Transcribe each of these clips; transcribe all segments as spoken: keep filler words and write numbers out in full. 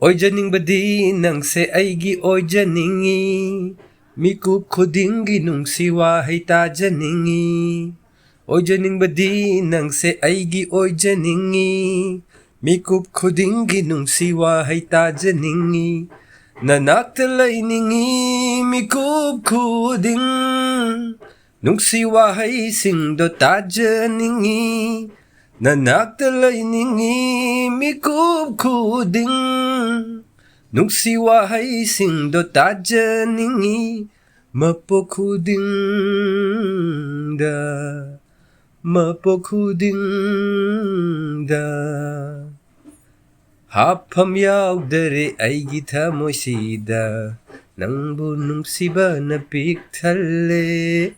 ꯑꯣꯏꯖꯅꯤꯡꯕꯗꯤ ꯅꯪꯁꯦ ꯑꯩꯒꯤ ꯑꯣꯏꯖꯅꯤꯡꯉꯤ, ꯃꯤꯀꯨꯞ ꯈꯨꯗꯤꯡꯒꯤ ꯅꯨꯡꯁꯤ ꯋꯥꯍꯩ ꯇꯥꯖꯅꯤꯡꯉꯤ꯫ ꯑꯣꯏꯖꯅꯤꯡꯕꯗꯤ ꯅꯪꯁꯦ ꯑꯩꯒꯤ ꯑꯣꯏꯖꯅꯤꯡꯉꯤ, ꯃꯤꯀꯨꯞ ꯈꯨꯗꯤꯡꯒꯤ ꯅꯨꯡꯁꯤ ꯋꯥꯍꯩ ꯇꯥꯖꯅꯤꯡꯉꯤ꯫ ꯅꯅꯥꯛꯇ ꯂꯩꯅꯤꯡꯉꯤ ꯃꯤꯀꯨꯞ ꯈꯨꯗꯤꯡ, ꯅꯨꯡꯁꯤ ꯋꯥꯍꯩꯁꯤꯡꯗꯣ ꯇꯥꯖꯅꯤꯡꯉꯤ꯫ ꯅꯅꯥꯛꯇ ꯂꯩꯅꯤꯡꯉꯤ ꯃꯤꯀꯨꯞ ꯈꯨꯗꯤꯡ, ꯅꯨꯡꯁꯤ ꯋꯥꯍꯩꯁꯤꯡꯗꯣ ꯇꯥꯖꯅꯤꯡꯉꯤ꯫ ꯃꯄꯣꯛ ꯈꯨꯗꯤꯡꯗ, ꯃꯄꯣꯛ ꯈꯨꯗꯤꯡꯗ ꯍꯥꯞꯐꯝ ꯌꯥꯎꯗꯔꯦ ꯑꯩꯒꯤ ꯊꯃꯣꯏꯁꯤꯗ, ꯅꯪꯕꯨ ꯅꯨꯡꯁꯤꯕꯅ ꯄꯤꯛ ꯊꯜꯂꯦ꯫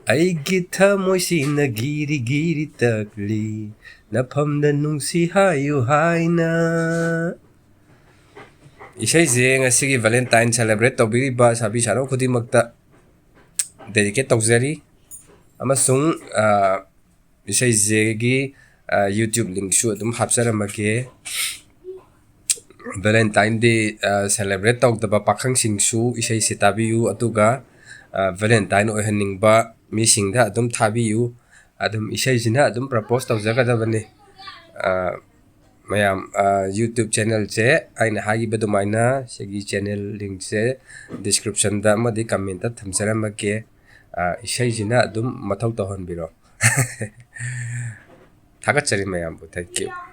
ꯑꯩꯒꯤ ꯊꯃꯣꯏꯁꯤꯅ ꯒꯤꯔꯤ ꯒꯤꯔꯤ ꯇꯛꯂꯤ, ꯅꯐꯝꯗ ꯅꯨꯡꯁꯤ ꯍꯥꯏꯌꯨ ꯍꯥꯏꯅ꯫ ꯏꯁꯩꯁꯦ ꯉꯁꯤꯒꯤ Valentine celebrate ꯇꯧꯕꯤꯔꯤꯕ ꯁꯥꯕꯤ ꯁꯥꯅꯧ ꯈꯨꯗꯤꯡꯃꯛꯇ dedicate ꯇꯧꯖꯔꯤ꯫ ꯑꯃꯁꯨꯡ, ꯑ, ꯏꯁꯩꯁꯤꯒꯤ, ꯑ, YouTube linkꯁꯨ ꯑꯗꯨꯝ ꯍꯥꯞꯆꯔꯝꯃꯒꯦ꯫ Valentine Day, ꯑ, celebrate ꯇꯧꯗꯕ ꯄꯥꯈꯪꯁꯤꯡꯁꯨ ꯏꯁꯩꯁꯦ ꯇꯥꯕꯤꯌꯨ, ꯑꯗꯨꯒ, ꯑ, Valentine ꯑꯣꯏꯍꯟꯅꯤꯡꯕ ꯃꯤꯁꯤꯡꯗ ꯑꯗꯨꯝ ꯊꯥꯕꯤꯌꯨ꯫ ꯑꯗꯨꯝ ꯏꯁꯩꯁꯤꯅ ꯑꯗꯨꯝ propose ꯇꯧꯖꯒꯗꯕꯅꯤ꯫ ꯑ, ꯃꯌꯥꯝ, ꯑ, YouTube channelꯁꯦ ꯑꯩꯅ ꯍꯥꯏꯈꯤꯕ ꯑꯗꯨꯃꯥꯏꯅ ꯁꯤꯒꯤ channel linkꯁꯦ descriptionꯗ ꯑꯃꯗꯤ commentꯇ ꯊꯝꯖꯔꯝꯃꯒꯦ꯫ ꯑ, ꯏꯁꯩꯁꯤꯅ ꯑꯗꯨꯝ ꯃꯊꯧ ꯇꯧꯍꯟꯕꯤꯔꯣ꯫ ꯊꯥꯒꯠꯆꯔꯤ ꯃꯌꯥꯝꯕꯨ꯫ Thank you꯫